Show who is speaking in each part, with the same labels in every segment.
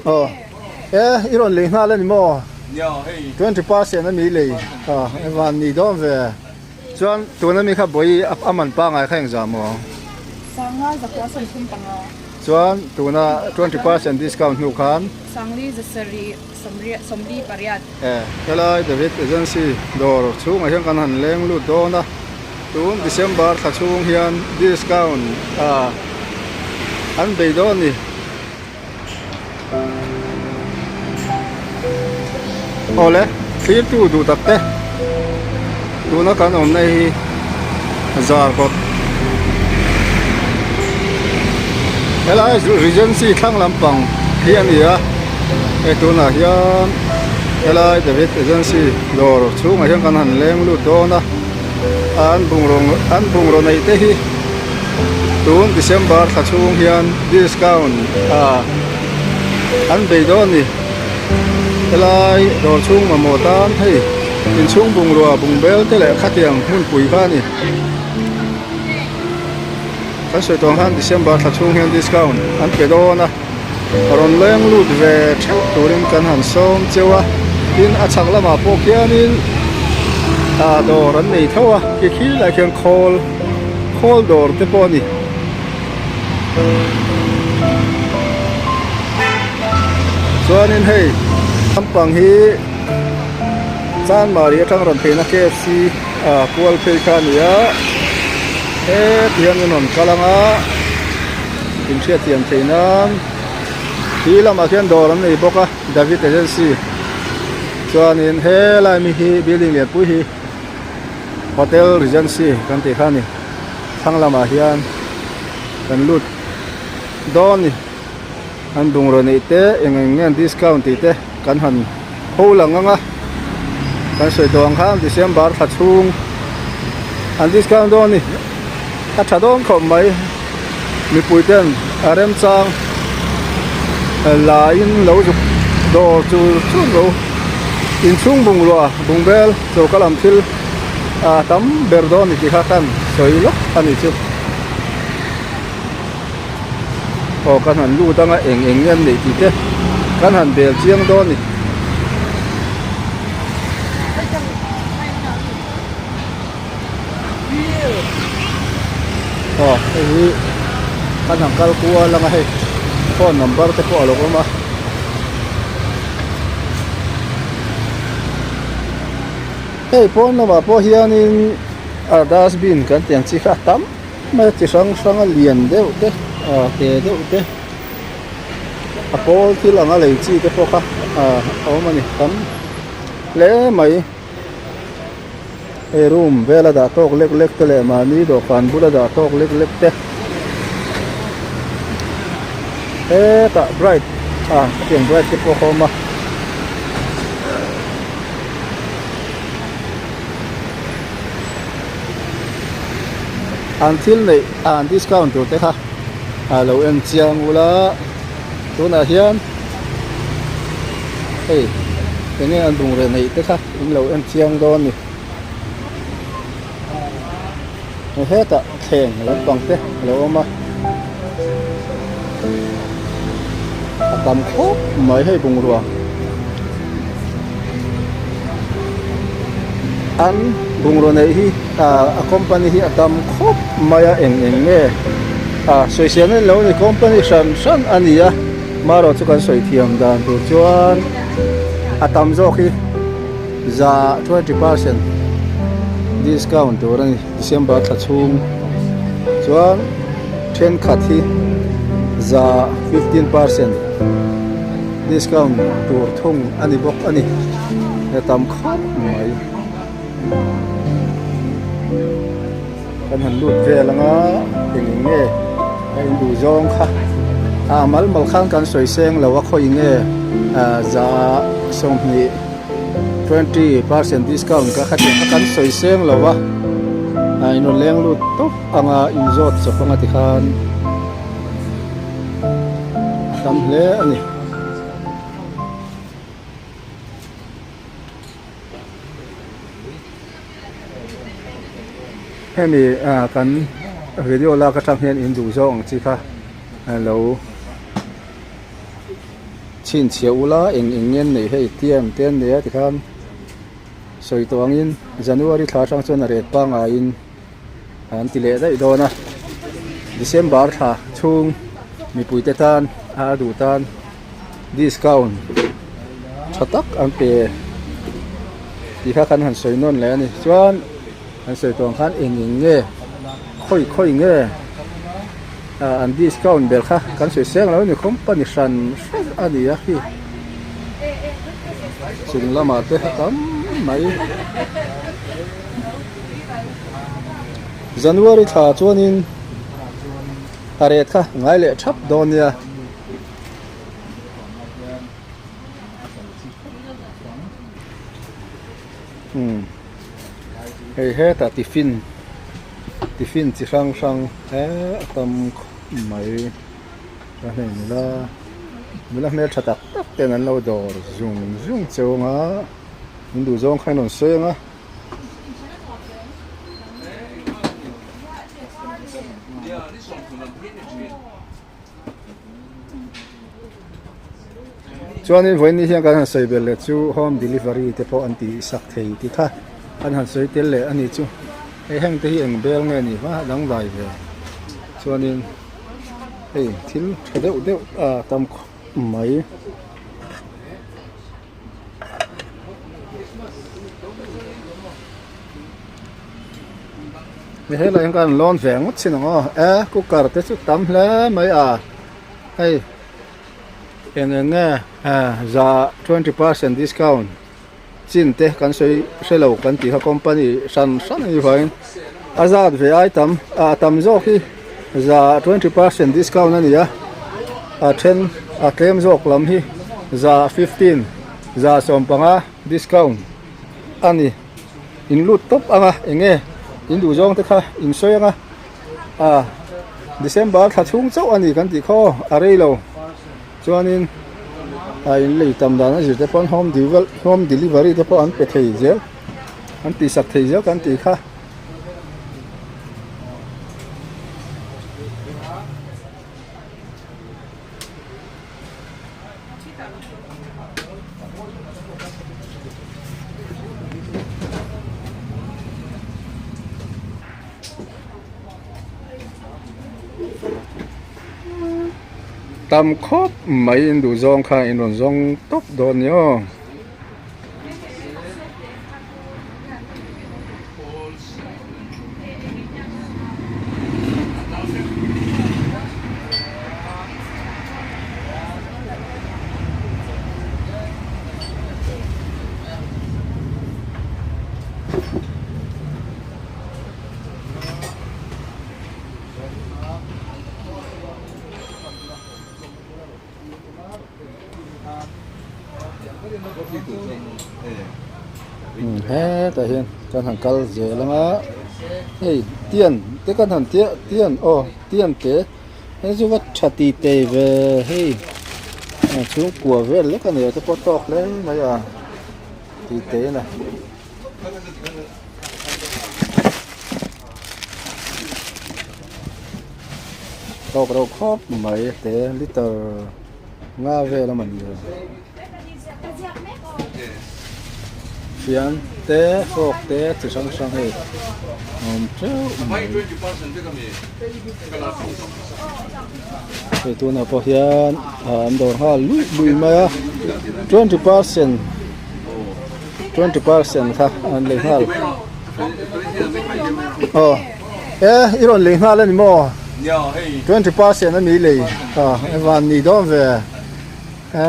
Speaker 1: Aw e i rawn lei nghal a ni maw? 20% a mi lei a van ni dawn ve chuan tuna mi kha bawi a man pangai kha engzah maw?
Speaker 2: Sanga zakua 35.
Speaker 1: Chuan tuna 20% discount hnu khan.
Speaker 2: Sangli zasarih sawmriat 48.
Speaker 1: E helai David Agency dawr chhungah hian kan han leng lut dawn a. Tun December thla chhung hian discount ah an bei dawn a ni. Awle thlirtu duh tak te tuna kan awmna hi Zarkawt helai Regency thlang lampang hi a ni a hei tunah hian helai David Agency dawr chhungah hian kan han leng lut dawn a. An bungraw an bungraw neih te hi tun December thla chhung hian discount ah an bei dawn a ni helai dawr chhung mamawh tan hei inchhung bungrua bungbel te leh khatiang hmunpui kha a ni kan sawi tawh ang khan December thla chhung hian discount an pe dawn a rawn leng lut ve theuh turin kan han sawm cheu a tin a chhak lamah pawh khianin ah dawr an nei tho a khi khilaiah khian khawl khawl dawr te pawh a ni. Chuanin hei lampang hi Chanmari atang rawn theihna KFC ah kual phei kha a ni a heti hian an rawn kal ang a. Inhriatthiam theih nan khi lamah khian dawr an nei bawk a David Agency chuanin helai mi hi building lianpui hi Hotel Regency kan tih kha a ni thlang lamah hian kan lut dawn a ni an bungraw neih te eng eng nge an discount tih te kan han ho lang ang a kan sawi tawh ang khan December thla chhung an discount dawn a ni a tha dawn khawp mai. Mipui ten a remchang laiin lo zuk dawr chur chur lo inchhung bungrua bungbel choka lam thil a tam ber dawn ni tih kha kan sawi lawk a ni chu. Aw kan han lut anga eng eng nge an neih tih te kan han bel chiang dawn a ni. Aw hei hi kan han kal kual ang a hei phone number te pawh a lo awm a hei pawn lamah pawh hianin a dustbin kan tih ang chi kha a tam mai a chi hrang hrang a lian deuh te ah te deuh te a pawl thil anga lei chi te pawh kha ah a awm a ni tam hle mai. Hei room vela dah tawk lek lek te leh mahni dawhkan bula dah tawk lek lek te hetah bright ah hetiang bright te pawh a awm a an thil neih an discount tur te kha a lo en chiang ula tunah hian hei enge an bungraw neih te kha. In lo en chiang dawn ni. Hetah thleng lampang te a lo awm a. A tam khawp mai hei bungrua. An bungrua neih hi a company hi a tam khawp mai a eng eng nge a sawisel lo ni company hran hran a ni a. Marawh chu kan sawi thiam dan tur chuan a tam zawk hi za 20% discount tur a ni December thla chhung chuan thenkhat hi za 15% discount tur thung a ni bawk a ni a tam khawp mai kan han lut vel anga eng eng nge a in duh zawng kha ah mal mal khan kan sawi seng lo a khawi nge ah za 20 20 percent discount ka kha tiang kha kan sawi seng lo a ah in rawn leng lut tawp anga in zawt chawp anga tikhan a tam hle a ni. Hemi ah kan video lak atang hian in duh zawk ang chi kha lo. Chhinchhiah ula eng eng nge an neih hei tian te an nei a tikhan sawi tawh angin January thla atang chuan a ret pangaiin an ti leh daih dawn a December thla chhung mipui te tan a duh tan discount tha tak an pe tih kha kan han sawi nawn leh a ni chuan an sawi tawh ang khan eng eng nge khawi khawi nge. Ah an discount ber kha kan sawi seng lo a ni company hran hran a ni a khi chung lamah te a tam mai January thla chuanin a ret kha ngai leh thap dawn nia. Umm hei hetah tiffin tiffin chi hrang hrang eee a tam khawp mai a hei nula nula hmeltha tak tak ten an lo dawr zung zung cheu ang a in duh zawng kha in rawn sawi ang a. Chuanin vawiin ni hian kan han sawi belh leh chu home delivery te pawh an tih sak thei tih kha an han sawi tel leh a ni chu hei heng te hi eng bel nge ni va dangdai ve chuanin hei thil tha deuh deuh a tam khawp mai. Ni helai hian kan lawn ve ngawt chin ang aw e cooker te chu tam hle mai a hei eng eng nge za 20% discount chin te kan sawi hre lo kan tih kha company hran hran a nih vangin a zat ve ai tam a tam zawk hi za 20% discount a ni a a then a tlem zawk lam hi za 15 za 15 discount a ni. In lut tawp ang a eng nge in duh zawng te kha in sawi ang a ah December thla chhung chauh a ni kan tih kha aw a rei lo chuanin ah in lei tam dan a zir te pawn home home delivery te pawh an pe thei zel an tih sak thei zel kan tih kha. Tam khawp mai in duh zawng kha in rawn zawng tawp dawn ni aw. Hetah hian kan han kal zel ang a hei tian te kan han tia tian aw tian te hei chu va tha ti tei ve hei a chhungkua vel lek a ni a te pawh tawk hle mai a ti tei a ni. Tawk reuh khawp mai te liter nga vel a man ni fian te fork te chi hrang hrang hei a awm teuh mai hei tunah pawh hian an dawr nghal luih luih mai a 20% 20% kha an lei nghal aw e i rawn lei nghal a ni maw 20% a ni lei a van ni dawn ve e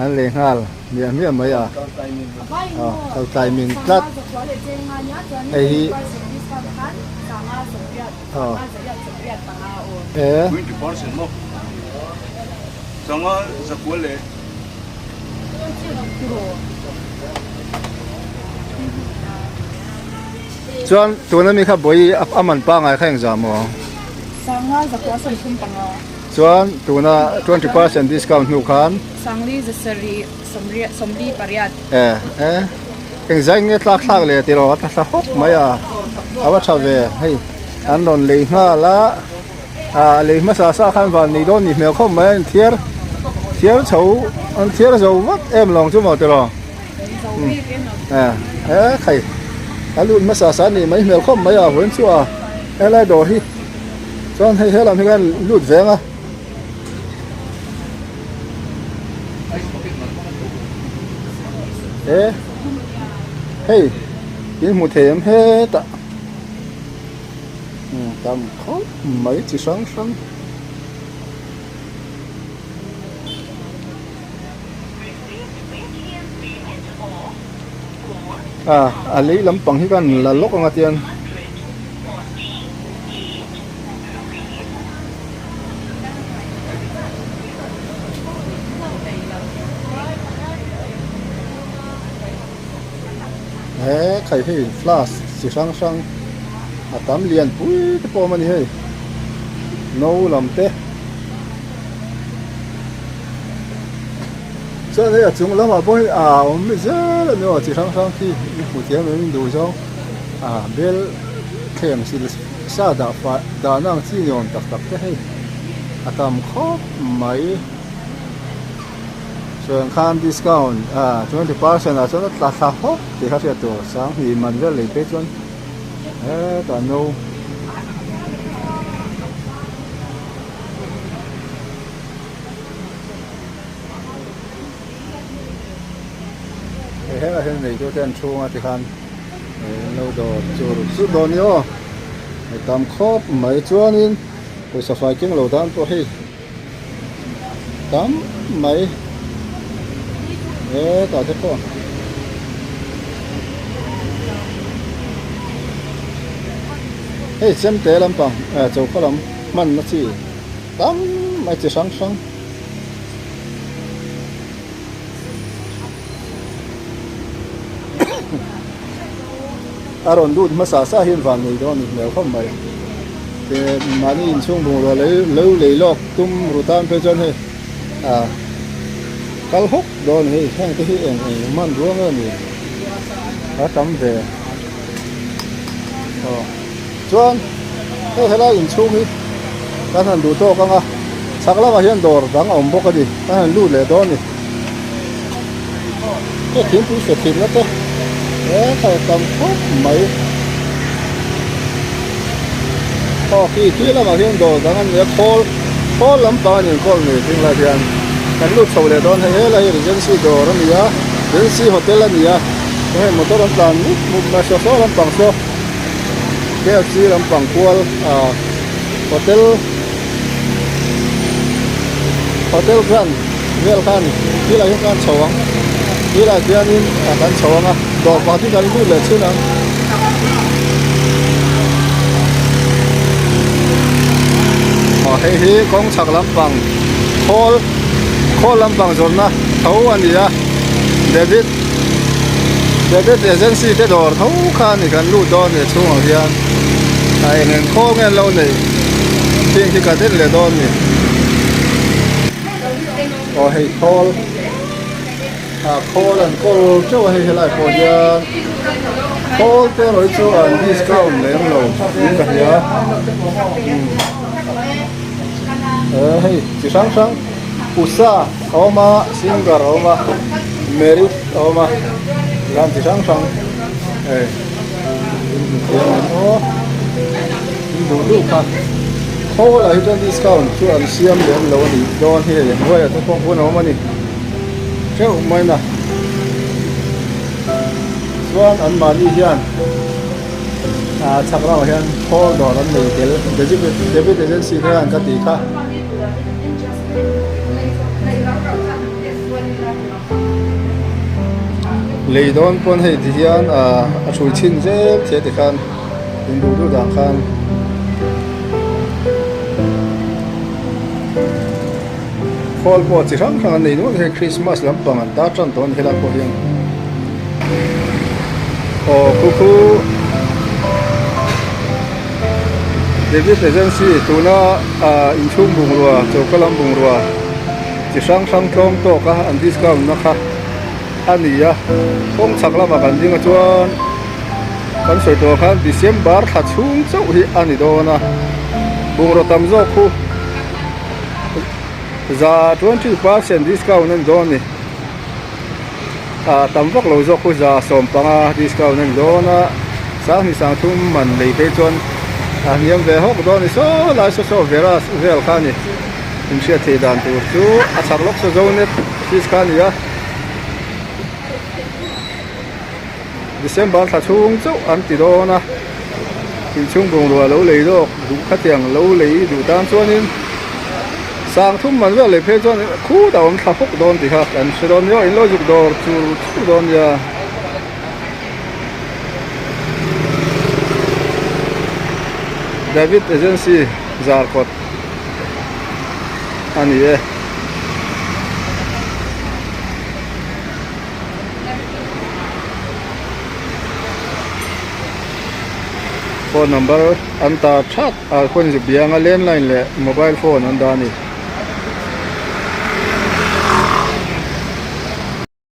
Speaker 1: an lei nghal miah miah mai a kal tlai min tlat hei hi e Chuan tuna mi kha bawi a man pangai kha engzah maw?
Speaker 2: Sanga zakua 35.
Speaker 1: Chuan tuna 20% discount hnu khan?
Speaker 2: Sangli zasarih sawmriat 48.
Speaker 1: E e engzah in nge tlak thlak leh tiraw a tla thla hawk mai a a va tha ve hei an rawn lei nghal a. Ah lei hmasa sa khan van nei dawn ni hmel khawp mai a inthiar. Thiar chho an thiar zo vat em lawng chu maw tiraw? E khai a lut hmasa sa nih mai hmel khawp mai a vawiin chu a helai dawr hi chuan hei helam hi khan lut veng a. E hei in hmu thei em hetah tam khawp mai chi hrang hrang. Ah a lei lampang hi khan la lawk anga tian he khai hei flask chi hrang hrang a tam lian pui te pawh a awm a ni hei no lam te. Chuan hei a chung lamah pawh hi a awm zel a ni aw chi hrang hrang khi i hmu thiam em in duh zawng a bel thleng sil sa dah fah dahna ang chi ni awm tak tak te hei a tam khawp mai chuan khan discount ah 20% ah chuan a tla thla hawk tih kha hriat tur sanghnih man vel lei phei chuan hetah no. Hei helaiah hian neitute an chhung a tikhan an lo dawr chur chur dawn a ni aw hei tam khawp mai chuanin pawisa fai keng lo tan pawh hei tam mai hetah te pawh. Hei chemte lampang eh choka lam hmanna chi tam mai chi hrang hrang. A rawn lut hmasa sa hian van nei dawn a ni hmel khawp mai. Te mahni inchhung bungrua lei lo lei lawk tum ru tan phei chuan hei ah kal hawk dawn a ni hei heng te hi eng eng hmanrua nge ni a tam ve aw chuan hei helai inchhung hi kan han duh tawk ang a chhak lamah hian dawr dang a awm bawk a ni kan han lut leh dawn a ni hei thingpui fe thirna te he kha tam khawp mai aw khi khi lamah hian dawr dang a ni a khawl khawl lampang a ni enkawl ni thing lai hian kan lut chho leh dawn hei helai hi regency dawr a ni a regency hotel a ni a hei motor an tlan mup mup mai a saw saw lampang saw KFC lampang kual ah hotel hotel grand vel khan thil ah hian kan chho ang thil ah hianin ah kan chho ang a dawr pakhat hi kan lut leh chhin ang. Aw hei hi kawng chhak lampang khawl khawl lampang zawrhna tho a ni a David David agency te dawr tho kha a ni kan lut dawn a ni chhungah hian a eng eng khawl nge an lo neih heng hi kan en leh dawn a ni aw hei khawl ah khawl an kawl teuh a hei helai pawh hian khawl te erawh hi chu an discount lem lo niin ka hria hei chi hrang hrang usa a awm a singer a awm a merit a awm a lam chi hrang hrang hei in hmu thiam ang aw in duh duh kha khawl ah hi chuan discount chu an siam lem lo a nih dawn hi hei hnuaiah te pawh hun a awm a ni teuh mai na chuan an mahni hian ah chhak lamah hian khawl dawr an nei tel David agency te hian ka tih kha. Lei dawn pawn hei ti hian ah a hrui chhin zel thei a tikhan in duh duh dan khan khawl pawh chi hrang hrang an nei nual hei Christmas lampang an tar tan tawh a ni helai pawh hian aw khu khu David Agency tuna ah inchhung bungrua choka lam bungrua chi hrang hrang tlawm tawk a an discount na kha a ni a kawng chhak lamah kan ding a chuan kan sawi tawh khan December thla chhung chauh hi a ni dawn a bungraw tam zawk khu. Za 20% discount a ni dawn a ni. Ah tam vak lo zawk chu za 15 discount a ni dawn a. Sanghnih sangthum man lei phei chuan a hniam ve hawk dawn a ni. Saw lai saw saw veras vel kha a ni. Inhriat theih dan tur chu a chak lawk saw zonet office kha a ni a. December thla chhung chauh an ti dawn a, inchhung bungrua lo lei lawk duh khatiang lo lei duh tan chuanin sang thum man vel lei phei chuan khut a awm thla hawk dawn tih kha kan hre dawn nia, in lo zuk dawr chur chur dawn nia. David Agency Zarkawt a ni e. Phone number an tar that ah khawn zuk bianga landline leh mobile phone an dah a ni.